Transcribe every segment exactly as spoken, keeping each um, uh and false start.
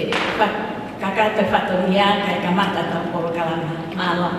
Fa-, kakato e fatongia kae kamata ʻetau polokalama. Mālō.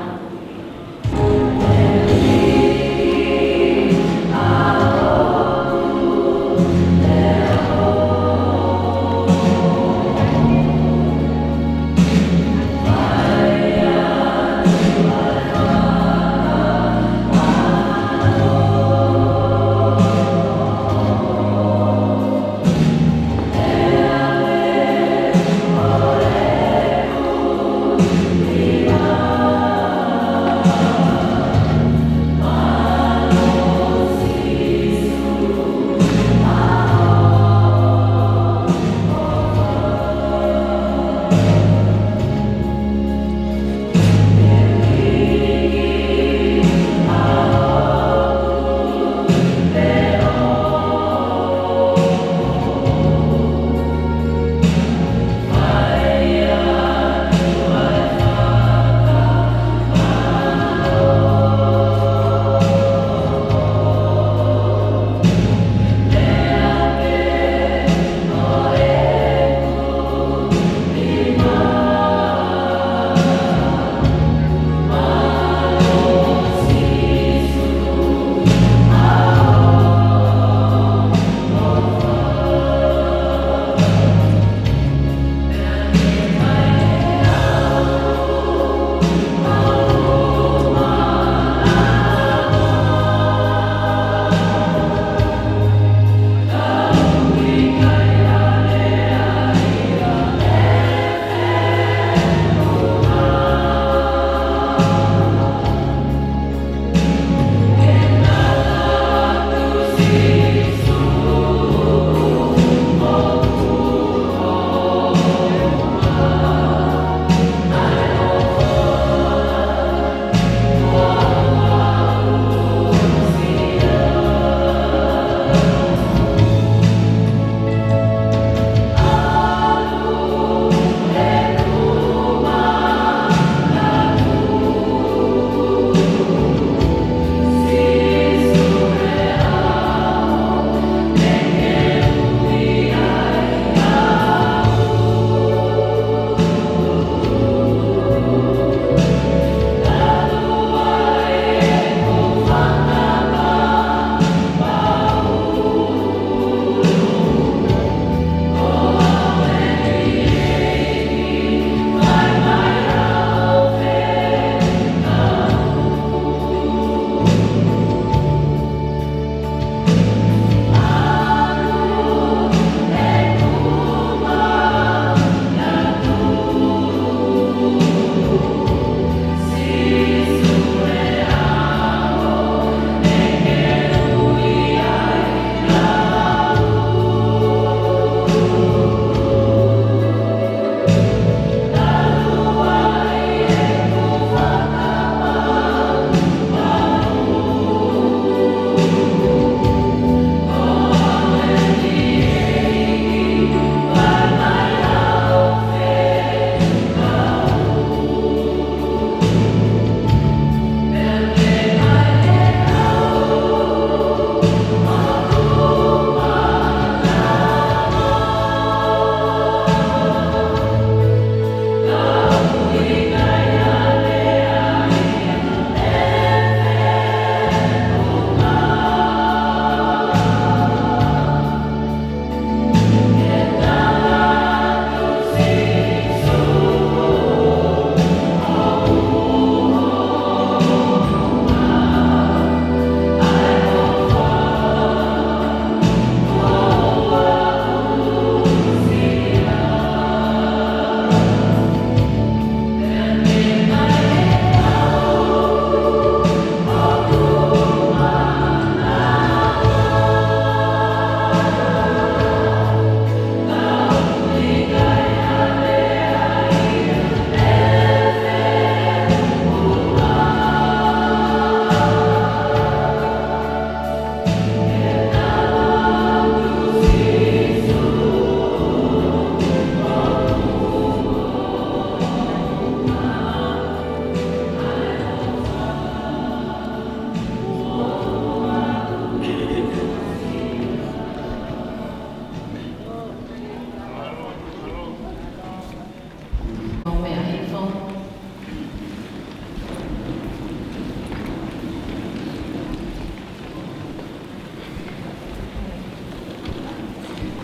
Mou meʻa hifo.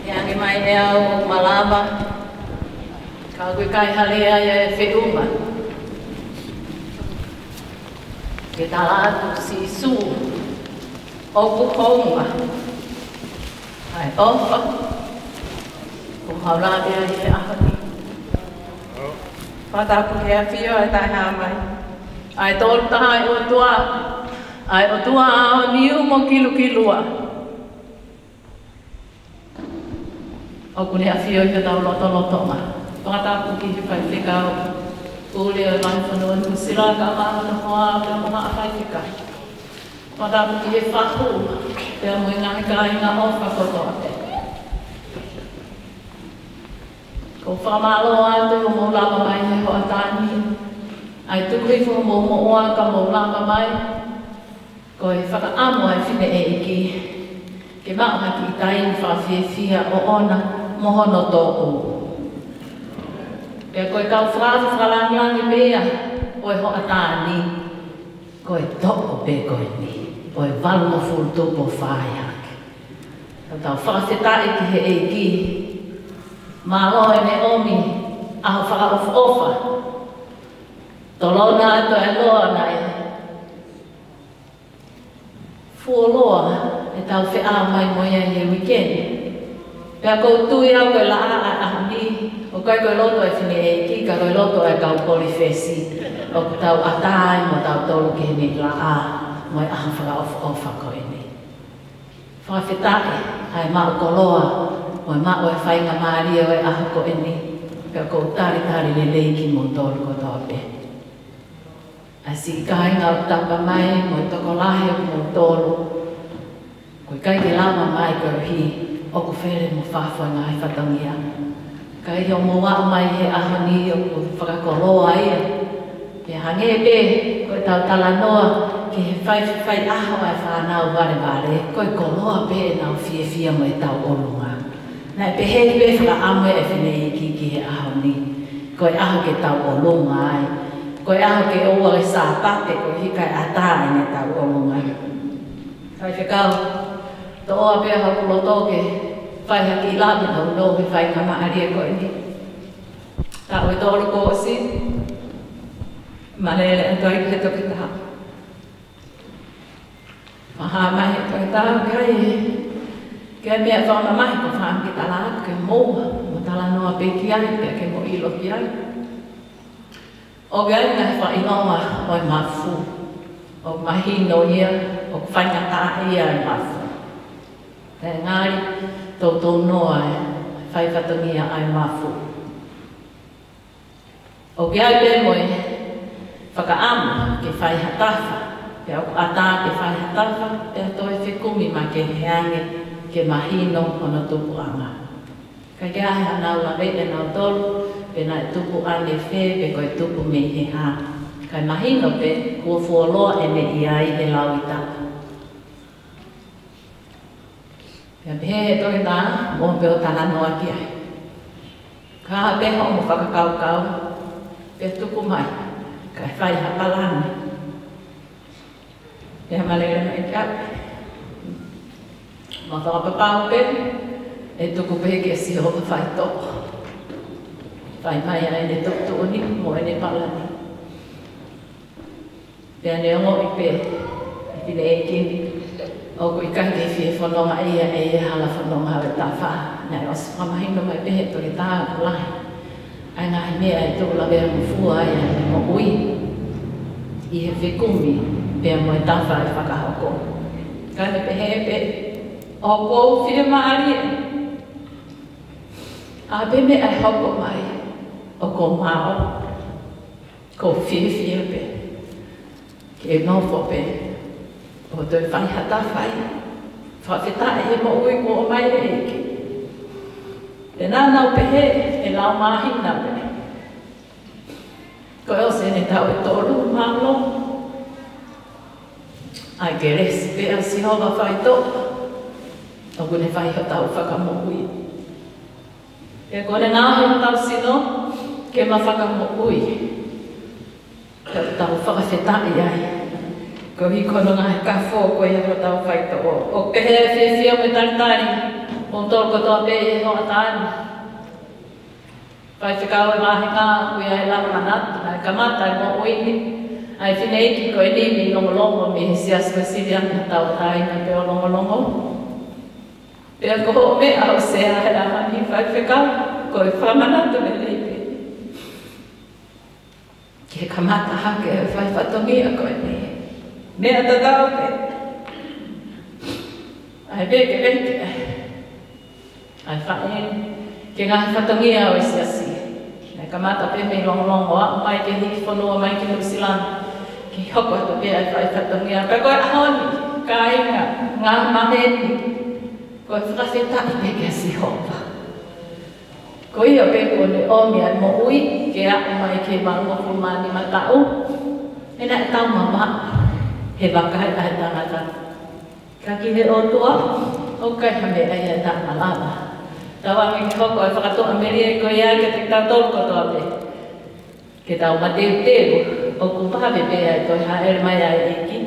ʻE ʻange mai ʻe au ʻoku malava, ka ʻoku ʻikai ha lea ia ʻe feʻunga ke tala atu, Sīsū, ʻoku hounga ʻa e ʻofa kuo mau lave ai he ʻaho ni. Fakatapu ki he ʻAfio ʻa e Taʻehāmai, ʻa e Tolu Tahaʻi ʻOtua, ʻa e ʻOtua ʻaoniu mo kilukilua. ʻOku ne ʻafioʻi hotau lotolotonga. Fakatapu ki he faifekau pule ʻo e Vahefonua Nuʻusila, kae ʻumaʻā hono hoa pea mo haʻa faifekau. Fakatapu ki he fahu pea mo e ngaahi kāinga ʻofa kotoa pē. ʻOku ou fakamālō atu hoʻomou lava mai he hoʻatā ni, ʻa e tuku hifo hoʻomou moʻua ka mou lava mai. Ko e fakaʻamu ʻa e fineʻeiki ke maʻu ha kiʻi taimi fakafiefia ʻoʻona mo hono toʻu. Pea ko e kau fakaʻamu fakalāngilangi pē ia ʻo e hoʻatā ni, ko e toʻu pē ko eni ʻo e valungofulu tupu ʻo fai hake. Ka tau fakafetaʻi ki he ʻEiki. Mālō ʻene ʻomi ʻaho fakaʻofoʻofa. Tolona atu e loa naʻe fuoloa ʻetau feʻao mai mo ia he uikeni. Pea ʻoku ou tui au ko e laʻā ʻa e ʻaho ni, ʻoku ʻikai ko e loto ʻa e fineʻeiki, ka ko e loto ʻa e kau kolifesi ʻoku tau ʻatā ai mo tautolu ki he meʻi laʻā mo e ʻaho fakaʻofoʻofa ko eni. Fakafetaʻi ʻa e maʻu koloa mo e maʻu e faingamālie ʻo e ʻaho ko eni. Pea ʻoku ou talitali lelei kimoutolu kotoa pē. ʻA e siʻi kāinga ʻoku tapa mai mo e tokolahi ʻo kimoutolu ʻoku ʻikai ke lava mai koeʻuhi ʻoku fele mo fafo e ngaahi fatongia. Ka ʻi hoʻomou aʻu mai he ʻaho ni ʻoku fakakoloa ia. Pea hangē pē ko ʻetau talanoa ki he fai, faiʻaho ʻa e fānau valevale, ko e koloa pē ʻenau fiefia mo ʻetau ʻolunga. Naʻe pehē pē fakaʻamu ʻa e fineʻeiki ki he ʻaho ni. Ko e ʻaho ke tau ʻolunga ai. Ko e ʻaho ke ʻoua ʻe Sāpate koeʻuhi kae ʻatā ʻene tau ʻolunga. Faifekau, toʻoa pē hoku loto ke fai ha kiʻi lave nounou he faingamālie ko eni. Taʻu ʻe tolu kuo ʻosi, ma lele atu ai ki he toketā. Mahalo mai he toketā, ʻikai ke meʻa fakamamahi ko e fāmili ke tala atu ke mou, mo talanoa pē ki ai, pea ke mou ʻilo ki ai. ʻOku ʻi ai e ngaahi faʻahinga ʻo e mafu. ʻOku mahino ia ʻoku faingataʻaʻia e mafu. Pea ngali toutou noa e fai fatongia ʻa e mafu. ʻOku ʻi ai pē mo e fakaʻamu ke fai ha tafa, pea ʻoku ʻatā ke fai ha tafa, pea toe fekumi makehe ange ke mahino hono tupuʻanga. Kae kehe, ʻa e ʻenau lave ʻe nautolu, pe naʻe tupu ʻanefē, pe ko e tupu mei he hā. Kae mahino pē kuo fuoloa ʻene ʻi ai he lauʻi taʻu. Pea pehē he toketā, mou pē ʻo talanoa ki ai. Ka pehē hoʻomo fakakaukau, pea tuku mai, kae fai ha palani. Pea ma lele mai ki ai. Ma fakapapau pē, ʻe tuku pē kia Sihova faitoʻo. Fai mai ʻa ʻene tuʻutuʻuni mo ʻene palani. Pea ne ongoʻi pē ʻe he fineʻeiki ni ʻoku ʻikai ke fie fononga ia ʻe ia he hala fononga ʻo e tafa. Naʻe ʻosi fakamahino mai pē he toketā ʻoku lahi ʻa e ngaahi meʻa ʻe tuʻu lavea mo fua ai ʻa e moʻui ʻi he fekumi pea mo e tafa ʻe fakahoko. Ka ne pehē pē, ʻoku ou fiemālie, ʻa pē meʻa ʻe hoko mai, ʻoku ou maʻu. ʻOku ou fiefia pē ke nofo pē ʻo toe fai ha tafa ai. Fakafetaʻi he moʻui kuo ʻomai ʻe he ʻEiki. Pea naʻa nau pehē ʻe lau māhina pē, ko e ʻosi ʻene taʻu ʻe tolu, mālō. ʻA e kelesi pē ʻa Sihova faitoʻo ʻoku ne fai hotau fakamoʻui. Pea ko ʻene ngaohi hotau sino ke ma fakamoʻui. Tau, tau fakafetaʻi ai. Koeʻuhi ko hono ngaahi kafo ko ia ʻoku tau faitoʻo. ʻOku pehē ʻa e fiefia mo e talitali ʻo kimoutolu kotoa pē ʻi he hoʻatā ni. Faifekau, ʻi he ngaahi ʻaho ʻoku ʻi ai e lava manatu, naʻe kamata e moʻui ʻa e fineʻeiki ko eni mei Longolongo mei he Siasi Uēsiliana Tauʻatāina pē ʻo Longolongo. Pea ko hoʻo meʻa ʻo sea he ʻaho ni, Faifekau, ko e fakamanatu lelei pē. Ke kamata hake e fai fatongia ko eni. Meʻa tatau pē. ʻAi pē ke vete. ʻAi faʻē, ki he ngaahi fatongia ʻo e siasi. Naʻe kamata pē mei Longolongo, aʻu mai ki he hiki fonua mai ki Nuʻusila ni. Ke hoko atu pē ʻa e fai fatongia. Pea ko e ʻaho ni, kāinga, ngaahi maheni. Ko e fakafetaʻi pē kia Sihova. Ko ia pē kuo ne ʻomi ʻa e moʻui ke aʻu mai ki he valungofulu mā nima taʻu. He naʻe taumamaʻo he vakai ʻa e tangata. Ka ki he ʻOtua, ʻoku ʻikai ha meʻa ia ʻe taʻemalava. Tauange ke hoko ʻa e fakatuʻamelie ko ia kiate kitautolu kotoa pē. Ke tau mateuteu, ʻoku vave pē ʻa e toe hāʻele mai ʻa e ʻEiki,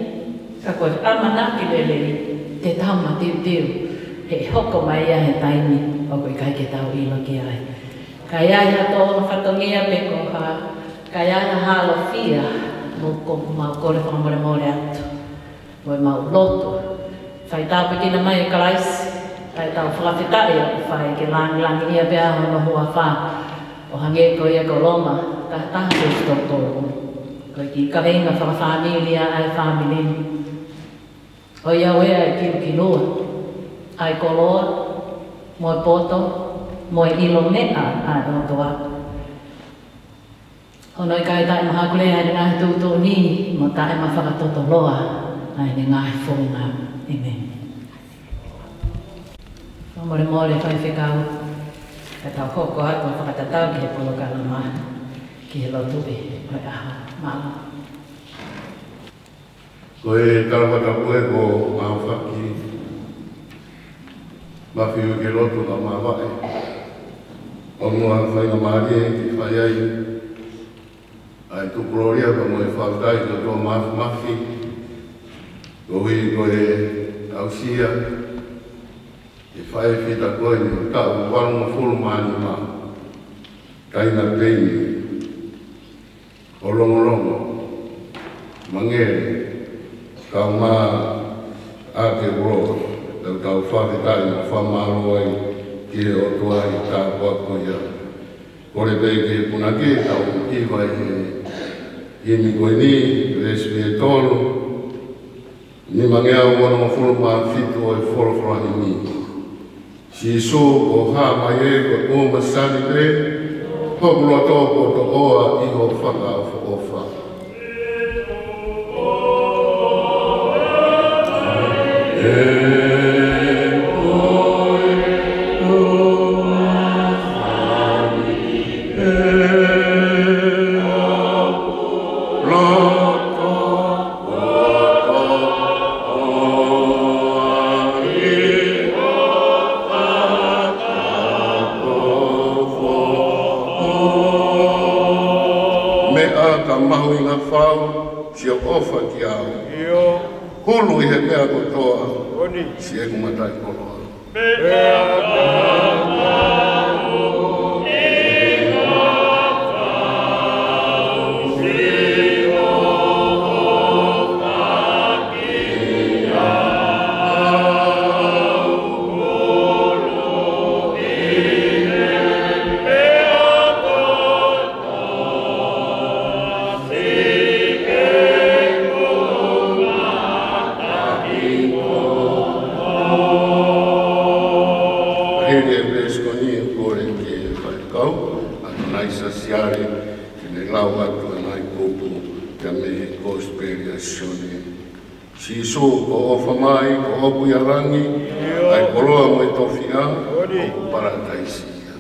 ka ko e ʻamanaki lelei, te tau mateuteu, he ʻe hoko mai ia he taimi ʻoku ʻikai ke tau ʻilo ki ai. Ka ʻi ai ha tōʻonga fatongia pe ko ha, ka ʻi ai ha halofia, mou ko-, mau kole fakamolemole atu. Mo e mau lotu. Fai tāpuekina mai ʻe Kalaisi, kae tau fakafetaʻi ʻoku fai ke langilangiʻia pē ʻa hono huafa. ʻO hangē ko ia ko Loma, taha taha veesi tolu tolu. Ko e kiʻi kaveinga fakafāmili ia ʻa e fāmili. ʻOiauē ʻa e kilukilua, ʻa e koloa, mo e poto, mo e ʻilo meʻa ʻa e ʻOtua. Hono ʻikai taʻemahakulea ʻene ngaahi tuʻutuʻuni, mo taʻemafakatotoloa ʻa ʻene ngaahi founga. ʻĒmeni. Fakamolemole Faifekau, ka tau hoko atu ʻo fakatatau ki he polokalama, ki he lotu ʻi he ʻaho. Mālō. Ko e tala fakatapu ē ko e ʻaofaki. Mafiu ke lotu ka māvae. ʻOku ʻi ai ha faingamālie ke fai ai ʻa e tukulōlia pea mo e fakafetaʻi ki he ʻOtua Māfimafi. Koeʻuhi ko e aʻusia e faifita ko eni taʻu valungofulu mā nima. Kaina Peini. ʻO Longolongo, Mangele, kae ʻumaʻā ʻa e koloa, tau tau fakafetaʻi mo fakamālō ai ki he ʻOtua ʻi he tāpuaki ko ia. Kole pē ke punake, tau hiva ʻi he himi ko eni, veesi ʻe tolu, nimangeau valungofulu mā fitu ʻo e folofola himi. Sīsū, ko hoʻo hā mai ē ko e ʻomi masani pē, hoku loto kuo toʻoa ʻi hoʻo fakaʻofoʻofa. Meʻa ka mahuʻinga fau, siʻo ʻofa kiate au. ʻIo. Hulu ʻi he meʻa kotoa, ʻoni, siʻeku mataʻikoloa. Hili e veesi ko eni, kole ki he faifekau, ʻAtonaisa Siale, ke ne lau atu ʻa e ngaahi kupu, pea mei he Kosipeli ʻa Sione. Sīsū, kuo ʻofa mai, kuo ʻopu ʻi langi, ʻa e koloa mo e tofiʻa, ʻoku palataisi ia.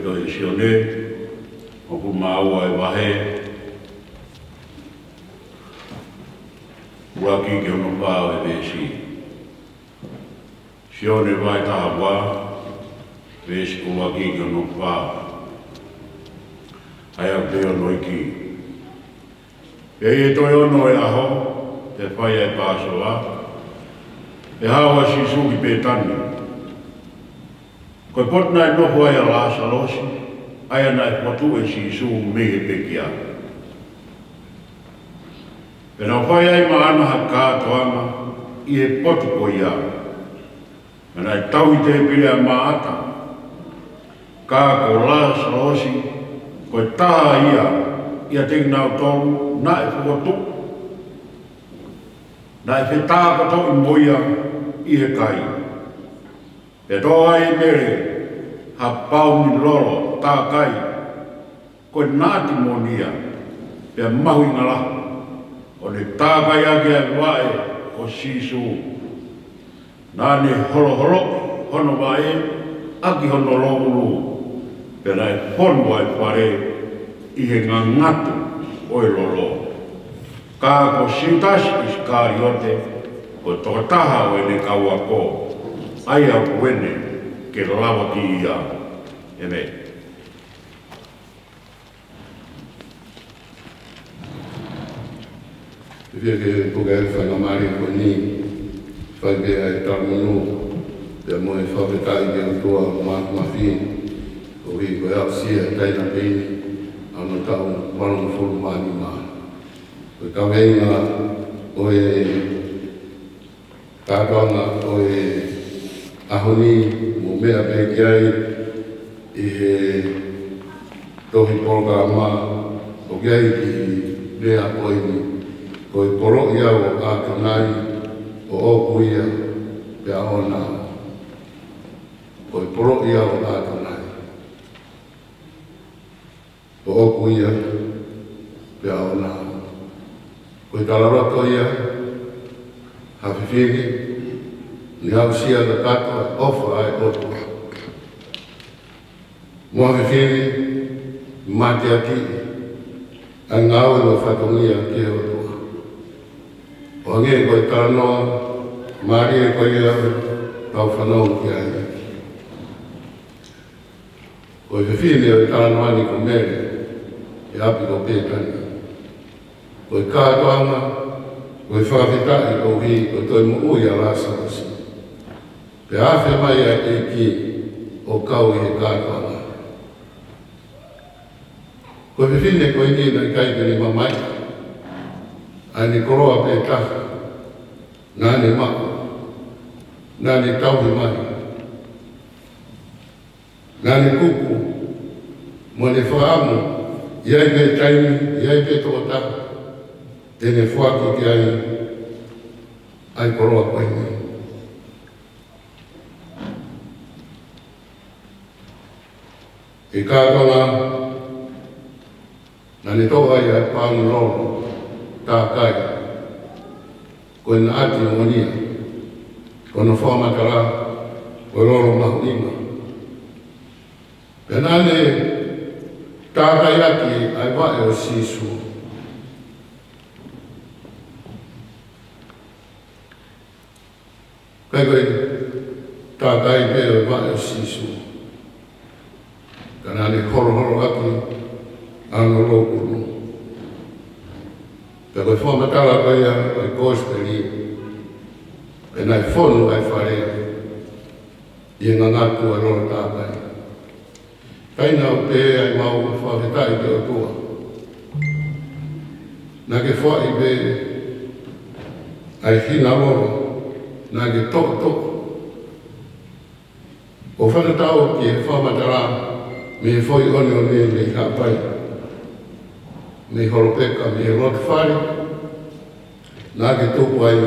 Tohi ʻa Sione, ʻoku maua e vahe, ʻuluaki ki hono fā ʻo e veesi. Sione vahe taha ua, veesi ʻuluaki ki hono fā. ʻA ia ʻoku pehē hono ʻEiki: Pea ʻi he toe ono ʻo e ʻaho, pea fai ai e Pāsova, pea haʻu ʻa Sīsū ki Pētani, ko e potu naʻe nofo ai ʻa Lāsalosi, ʻa ia naʻe fokotuʻu ʻe Sīsū mei he pekia. Pea naʻe fai ai maʻana ha kātoanga ʻi he potu ko ia, pea naʻe tauhi tēpile ʻa Māʻata, ka ko Lāsalosi, ko e taha ia ʻiate kinautolu naʻe fokotuʻu, naʻe fetākotoʻi mo ia ʻi he kai. Pea toʻo ai ʻe Mele ha pauni lolo tākai, ko e naʻati moʻoni ia, pea mahuʻinga lahi, ʻo ne tākai ʻaki ʻa e vaʻe ʻo Sīsū. Naʻa ne holoholoʻi hono vaʻe ʻaki hono louʻulu, pea naʻe fonu ʻa e fale ʻi he ngangatu ʻo e lolo. Ka ko Siutasi ʻIsikaliote, ko e tokotaha ʻo ʻene kau ako, ʻa ia ʻoku ʻene ke lavakiʻi ia. ʻĒmeni. Ke fie ke puke ai e faingamālie ko eni, fai pē ʻa e talamonū, pea mo e fakafetaʻi ki he ʻOtua Māfimafi, koeʻuhi ko e aʻusia ʻe he taʻahine ko eni ʻa hono taʻu valungofulu mā nima. Ko e kaveinga ʻo e kātoanga ʻo e ʻaho ni, mou meʻa pē ki ai ʻi he tohi polokalama, ʻoku ʻi ai e kiʻi lea ko eni: Ko e poloʻi au ʻo ʻAtonai, ʻoʻoku ia, pea ʻoʻona au. Ko e poloʻi au ʻo ʻAtonai, ʻoʻoku ia, pea ʻoʻona au. Ko e talaloto ia ʻa ha fefine naʻe aʻusia kakato ʻa e ʻofa ʻa e ʻOtua, mo ha fefine naʻe mateakiʻi ʻa e ngāue mo e fatongia ki he ʻOtua. ʻO hangē ko e talanoa mālie ko ia ʻoku tau fanongo ki ai. Ko e fefine ʻo e talanoa ni ko Mele, ʻi he ʻapi ko Pētani. Ko e kātoanga, ko e fakafetaʻi koeʻuhi ko e toe moʻui ʻa Lāsalosi. Pea afe mai ʻa e ʻEiki ʻo kau ʻi he kātoanga. Ko e fefine ko eni naʻe ʻikai ke ne mamaʻo ʻa ʻene koloa pē taha naʻa ne maʻu, naʻa ne tauhi mai. Naʻa ne kuku mo ʻene fakaʻamu, ʻi ai pē taimi, ʻi ai pē tokotaha te ne foaki ki ai ʻa e koloa ko eni. ʻI he kātoanga, naʻa ne toʻo ai ʻa e pauni lolo tākai, ko e naʻati moʻoni ia, ko hono fakamatala ko e lolo mahuʻinga. Pea naʻa ne tākai ʻaki ʻa e vaʻe ʻo Sīsū. ʻIkai ko e tākai pē ʻo e vaʻe ʻo Sīsū, ka naʻa ne holoholo ʻaki ʻa hono louʻulu. Pea ko e fakamatala ko ia ʻo e kosipeli, pea naʻe fonu ʻa e fale ʻi he ngangatu ʻa e lolo tākai. Kae ʻoua pē ʻa e mau fakafetaʻi ki he ʻOtua, naʻa ke foaʻi pē ʻa e hina lolo naʻa ke toʻotoʻo. ʻO fakatatau ki he fakamatala mei he foʻi ʻoneʻone mei Haʻapai, mei Holopeka, mei he loto fale naʻa ke tupu ai,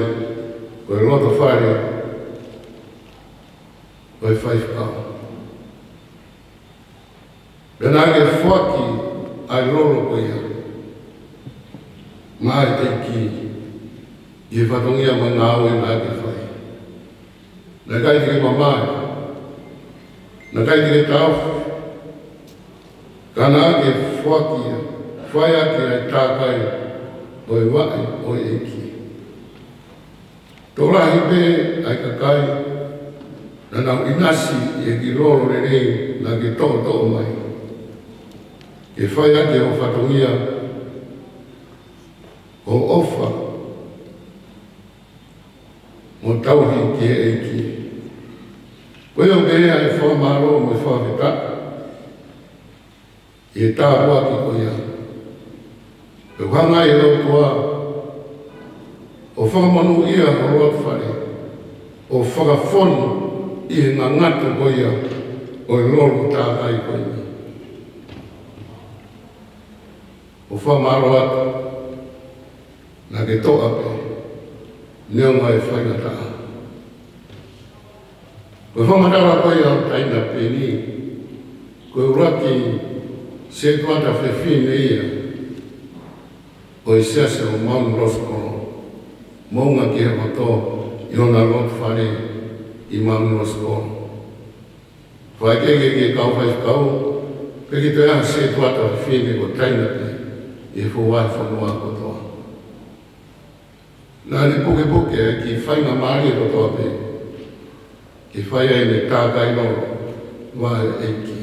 ko e loto fale ʻo e faifekau. Pea naʻa ke foaki ʻa e lolo ko ia maʻa e ʻEiki ʻi he fatongia mo e ngāue naʻa ke fai. Naʻe ʻikai te ke mamaʻo, naʻe ʻikai te ke taʻofi, Ka naʻa ke foaki ia, fai ʻaki ʻa e tākai ʻo e vaʻe ʻo e ʻEiki. Tokolahi pē ʻa e kakai naʻa nau ʻinasi ʻi he kiʻi lolo lelei naʻa ke toʻotoʻo mai, ke fai ʻaki hoʻo fatongia, hoʻo ʻofa, mo tauhi ki he ʻEiki. Ko ia ʻoku pehē ʻa e fakamālō mo e fakafetaʻi ʻi he tāpuaki ko ia. Pea ʻoku hanga ʻe he ʻOtua ʻo fakamonūʻia ho loto fale, ʻo fakafonu ʻi he ngangatu ko ia ʻo e lolo tākai ko eni. ʻO fakamālō atu naʻa ke toʻa pē, neongo ʻa e faingataʻa. Ko e fakamatala ko ia ʻo Taina Peni, ko e ʻuluaki setuata fefine ia ʻo e Siasi ʻo Mount Roskill, moʻunga ki he poto ʻi hona loto fale ʻi Mount Roskill. Fai ke ke ke kau faifekau, pe ke toe ʻi ai ha setuata fefine ko Taina pē ʻi he fuʻu vahefonua kotoa. Naʻa ne pukepuke ʻa e kiʻi faingamālie kotoa pē ke fai ai ʻene tākai lolo vaʻe ʻEiki,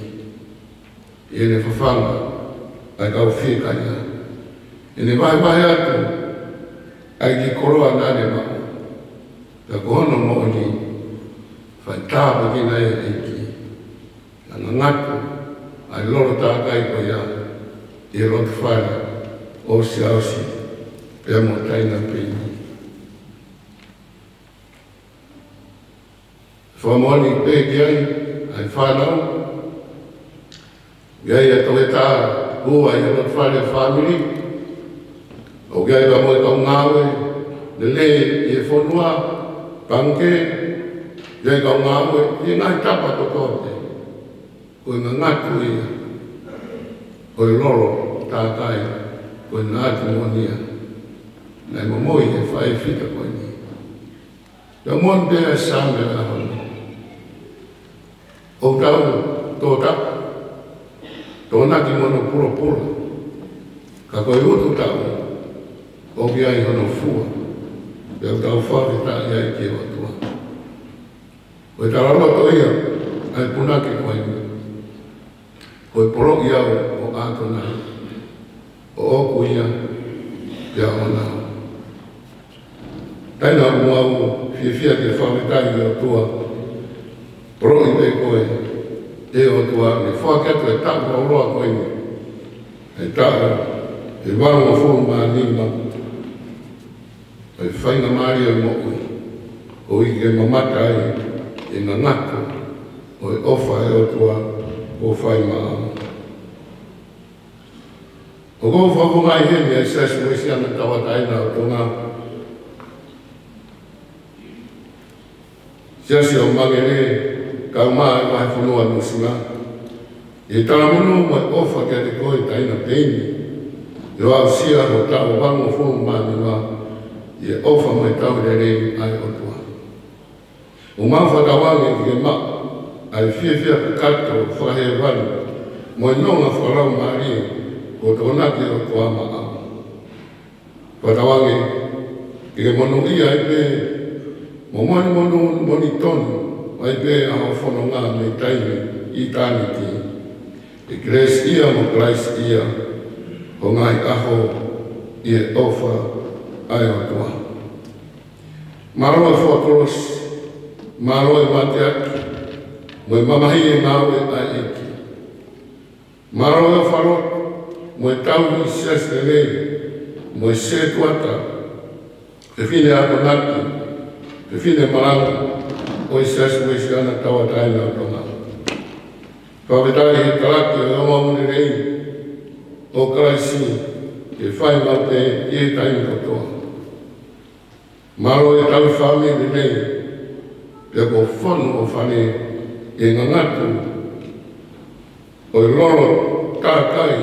ʻi heʻene fafanga ʻa e kau fiekaia, ʻene vahevahe atu ʻa e kiʻi koloa naʻa ne maʻu. Pea ko hono moʻoni, fai tāpuekina ʻe he ʻEiki, naʻa ngangatu ʻa e lolo tākai ko ia ʻi he loto fale ʻo Siaosi pea mo Taina Peni. Fakamoʻoni pē ki ai ʻa e fānau, ʻoku ʻi ai ʻa e toketā ua ʻi he loto fale fāmili, ʻoku ʻi ai pea mo e kau ngāue lelei ʻi he fonua, pangikē, ʻoku ʻi ai kau ngāue ʻi he ngaahi tapa kotoa pē. Ko e ngangatu ia ʻo e lolo tākai, ko e naʻa ke moʻonia, naʻe momoi ʻe he faʻē fita ko eni. Pea moʻoni pē ʻa e Saame ʻo e ʻaho ni. ʻOku tau tōtā, tōnaki mo hono pulopula, ka ko e ututaʻu ʻoku ʻi ai hono fua, pea ʻoku tau fakafetaʻi ai ki he ʻOtua. Ko e talaloto ia ʻa e punake ko eni. Ko e poloʻi au ʻo ʻAtonai, ʻoʻoku ia, pea ʻoʻona au. Taina, ʻoku mau fiefia ke fakafetaʻi ki he ʻOtua. Poloʻi pē koe ʻe he ʻOtua, ne foaki atu e taʻu lauloa ko eni, e taʻu ʻe valungofulu mā nima ʻo e faingamālie ʻo e moʻui, koeʻuhi ke mamata ai e ngangatu ʻo e ʻofa ʻa e ʻOtua kuo fai maʻau. ʻOku ou fakafofongaʻi heni ʻa e Siasi Uēsiliana Tauʻatāina ʻo Tonga, Siasi ʻo Mangele, kaeʻumaʻā e Vahefonua Nuʻusila, ʻi he talamonū mo e ʻofa kiate koe Taina Peni, ʻi hoʻo aʻusia ho taʻu valungofulu mā nima ʻi he ʻofa mo e tauhi lelei ʻa e ʻOtua. ʻOku mau fakatauange ke ke maʻu ʻa e fiefia kakato fakahēvani mo e nonga fakalaumālie kuo tokonaki ʻe he ʻOtua maʻau. Fakatauange ke ke monūʻia ai pē, mo monimonū, monitonu ai pē ʻa hoʻo fononga mei taimi ʻitāniti. ʻI he kelesiʻia mo Kalaisiʻia ho ngaahi ʻaho ʻi he ʻofa ʻa e ʻOtua. Mālō e fua kolosi, mālō e mateaki, mo e mamahi e ngāue ʻa e ʻEiki. Mālō e ʻofa lotu mo e tauhi siasi lelei mo e setuata, fefine akonaki, fefine malanga ʻo e Siasi Uēsiliana Tauʻatāina ʻo Tonga. Fakafetaʻi he talaki ʻo e ongoongo lelei ʻo Kalaisi ke fai maʻu pē ʻi he taimi kotoa. Mālō e tauhi fāmili lelei, pea kuo fonu hoʻo fale ʻi he ngangatu ʻo e lolo tākai,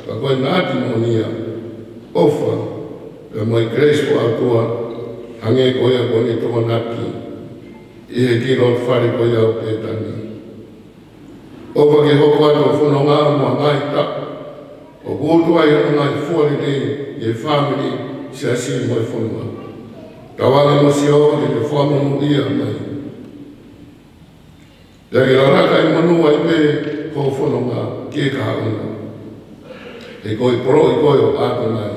ka ko e naʻa ke moʻonia, ʻofa, pea mo e kelesi ʻa e ʻOtua, hangē ko ia kuo ne tokonaki ʻi he kiʻi loto fale ko ia ʻo Pētani. ʻOfa ke hoko atu hoʻo fononga mo e ngaahi taʻu ʻoku utu ai hono ngaahi fua lelei ʻi he fāmili, siasi mo e fonua. Tauange mo Sihova ke ne fakamonūʻia mai. Pea ke lalaka ʻi monū ai pē hoʻo fononga ki he kahaʻu. He ko e poloʻi koe ʻo ʻAtonai.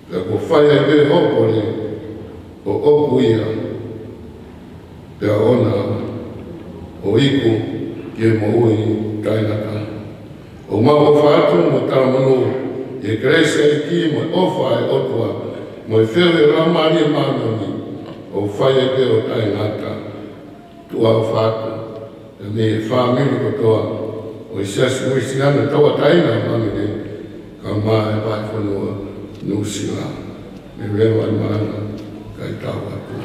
Pea kuo fai ai pē hoʻo kole, ʻoku ʻoku ia, pea ʻoua ʻo iku ki he moʻui taʻengata. ʻOku mau ʻofa atu mo talamonū ʻi he kelesi ʻa e ʻEiki mo e ʻofa ʻa e ʻOtua mo e feohi ʻa e Laumālie Māʻoniʻoni, ʻo fai ai pē ʻo taʻengata. Tuʻa ʻofa atu, pea mei he fāmili kotoa ʻo e Siasi Uēsiliana Tauʻatāina ʻo Manele, kae ʻumaʻā e Vahefonua Nuʻusila. Mei he Vahefonua Nuʻusila, kae tau atu.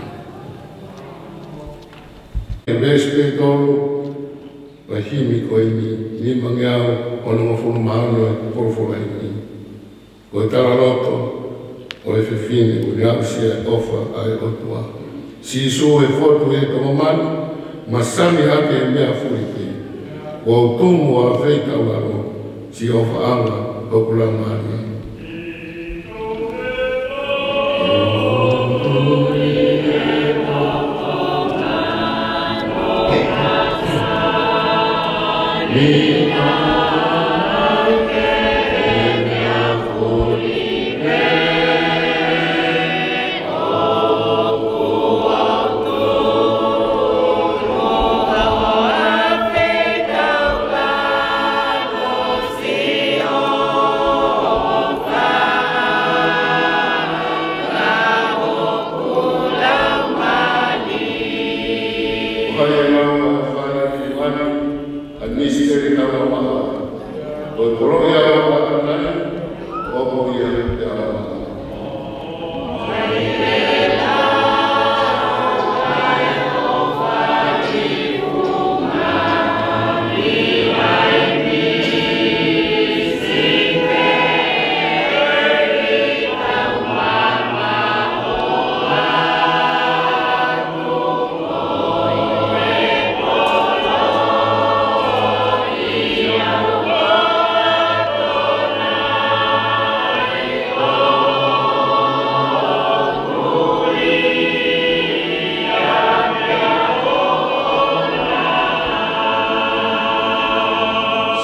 Ko e veesi pē ʻe tolu ʻo e himi ko eni, nimangeau onongofulu mā ono ʻo e Folofola Himi. Ko e talaloto ʻo e fefine ʻoku ne aʻusia e ʻofa ʻa e ʻOtua. Sīsū, ʻi he fotu ʻi he toko mano, masani hake e meʻa fuli pē. Kuo u tumu ʻo feitaulalo, siʻi ʻofaʻanga ʻoku laumālie.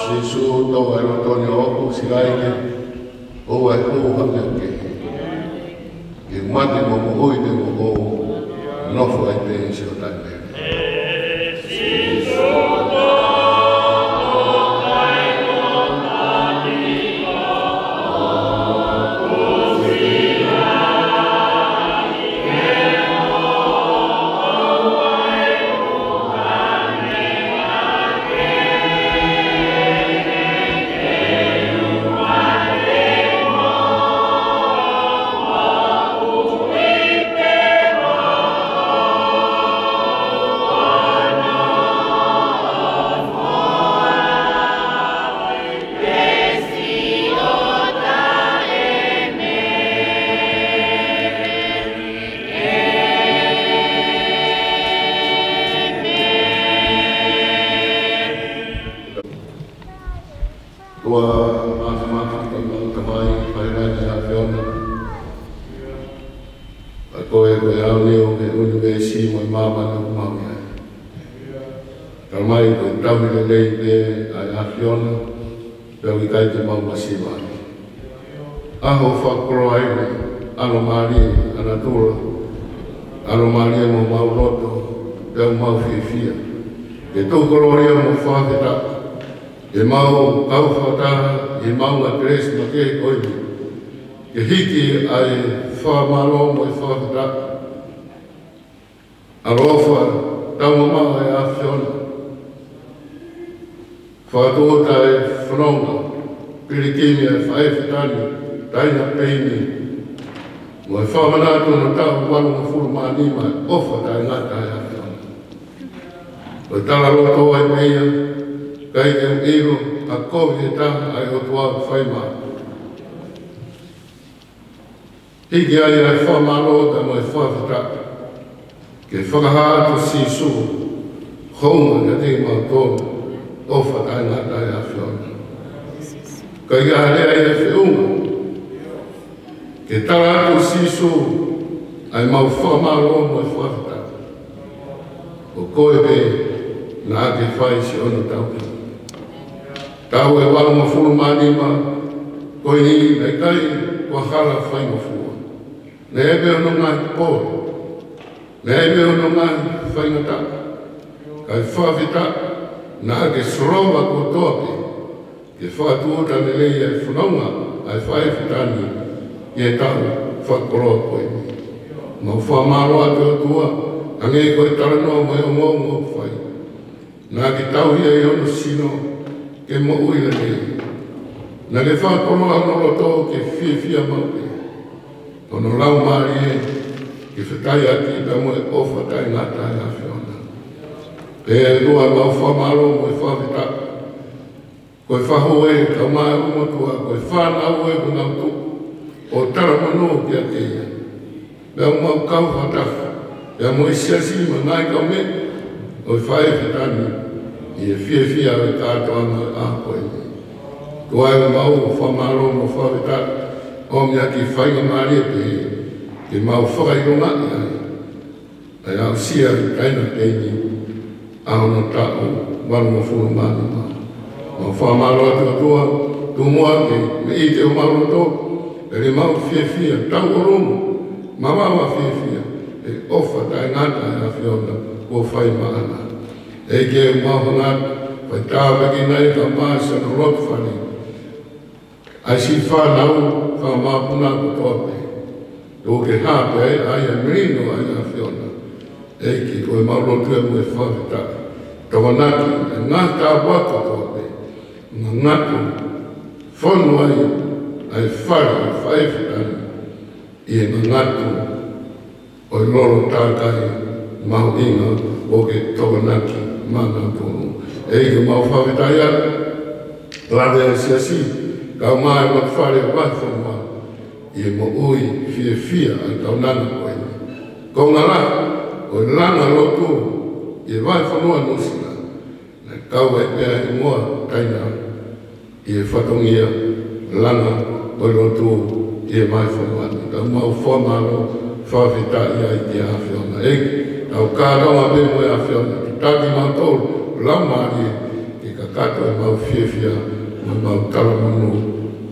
Sīsū, tō ai loto ni ʻoku silaike, ʻoua ʻe hū ha meʻa kehe. Ke mate mo moʻui pē mo ʻoku nofo ai pē ʻi siʻo taʻemele. Ko e māfimafi ʻa e Tamai, fai mai ʻa e ʻAfiona. ʻA koe ko e ʻaonga ʻo e ʻunivēsi mo e māmani ʻoku mau ʻi ai. Tamai, ko e tauhi lelei pē ʻa e ʻAfiona, pea ʻoku ʻikai te mau masiva ai. ʻAho fakakoloa eni, ʻalomālie ʻa natula, ʻalomālie mo homau loto, pea ʻoku mau fiefia ke tau kolōlia mo fakafetaʻi ʻemau kau fakataha ʻi he maʻunga kelesi makehe ko eni, ke hiki ʻa e fakamālō mo e fakafetaʻi. ʻAloʻofa, taumamaʻo ʻa e ʻAfiona. Fakatūʻuta e fononga pilikimi ʻa e faʻē Fetani Taina Peini, mo e fakamanatu hono taʻu valungofulu mā nima e ʻofa taʻengata ʻa e ʻAfiona. Ko e talaloto ai pē ia, ʻikai ke u ʻilo ha kovi ʻe taha ʻa e ʻOtua ʻoku fai mai. Hiki ai ʻa e fakamālō pea mo e fakafetaʻi, ke fakahā atu Sīsū, hounga kiate kimautolu, ʻofa taʻengata ʻa e ʻAfiona. Ka ʻi he lea ʻa e feʻunga, ke tala atu Sīsū ʻa ʻemau fakamālō mo e fakafetaʻi. Ko koe pē naʻa ke fai siʻono taukei. Taʻu ʻe valungofulu mā nima ko eni naʻe ʻikai ko ha hala faingofua. Naʻe ʻi ai pē hono ngaahi pole. Naʻe ʻi ai pē hono ngaahi faingataʻa. Kae fakafetaʻi naʻa ke solova kotoa pē ke fakatūʻuta lelei ʻa e fononga ʻa e faʻēfita ni ʻi he taʻu fakakoloa ko eni. Mau fakamālō atu ʻOtua, hangē ko e talanoa mo e ongoongo ʻoku fai. Naʻa ke tauhi ai hono sino ke moʻui lelei. Naʻa ke fakakoloa hono loto ke fiefia maʻu pē. Hono laumālie ke fetaiaki pea mo e ʻofa taʻengata ʻa e ʻAfiona. Pea ʻOtua, mau fakamālō mo e fakafetaʻi. Ko e fahu ē, kae ʻumaʻā e ongo motuʻa, ko e fānau ē kuo nau tuʻu ʻo talamonū kiate ia. Pea mau kau fakataha pea mo e siasi mo e ngaahi kaumeʻa ʻo e faʻēfita ni ʻi he fiefia ʻo e kātoanga ʻo e ʻaho ko eni. ʻOtua ē, mau fakamālō mo fakafetaʻi, ʻomi ʻaki e faingamālie pē ke mau fakaʻilongaʻi ai ʻa e aʻusia ʻi Taina Teini ʻa hono taʻu valungofulu mā nima. Mau fakamālō atu ʻOtua, tuku muʻa ke meʻite homau loto, pea ke mau fiefia, tauʻolunga, mamafa fiefia he ʻofa taʻengata ʻa e ʻAfiona kuo fai maʻana. ʻEiki, mau hanga atu, fai tāpuekina ia kae ʻumaʻā siʻono lotofale, ʻa e siʻi fānau, fakamāpuna kotoa pē. Tuku ke hā pē ai ʻa e melino ʻa e ʻAfiona. ʻEiki, ko ʻemau lotu ē mo e fakafetaʻi, tokonaki ʻa e ngaahi tāpuaki kotoa pē, ngangatu, fonu ai ʻa e fale ʻo e faʻēfita ni ʻi he ngangatu ʻo e lolo tākai mahuʻinga ʻoku ke tokonaki maʻanautolu. ʻEiki, mau fakafetaʻi atu, lave ʻa e siasi, kae ʻumaʻā e lotofale ʻo e vahefonua ʻi he moʻui fiefia ʻa e kaunanga ko eni. Konga lahi ʻo e langa lotu ʻi he vahefonua Nuʻusila, naʻe kau ai pē ʻa e hingoa Taina ʻi he fatongia langa ʻo e lotu ʻi he vahefonua ni. Ka mau fakamālō, fakafetaʻi ai ki he ʻAfiona. ʻEiki, tau kātoanga pē mo e ʻAfiona, tataki kimautolu, laumālie, ke kakato ʻemau fiefia mo ʻemau talamonū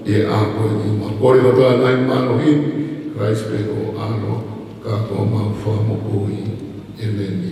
ʻi he ʻaho ko eni. Mau kole kotoa e ngaahi mālohi ni, Kalaisi pē ko ho ʻAlo, ka ko homau Fakamoʻui. ʻĒmeni.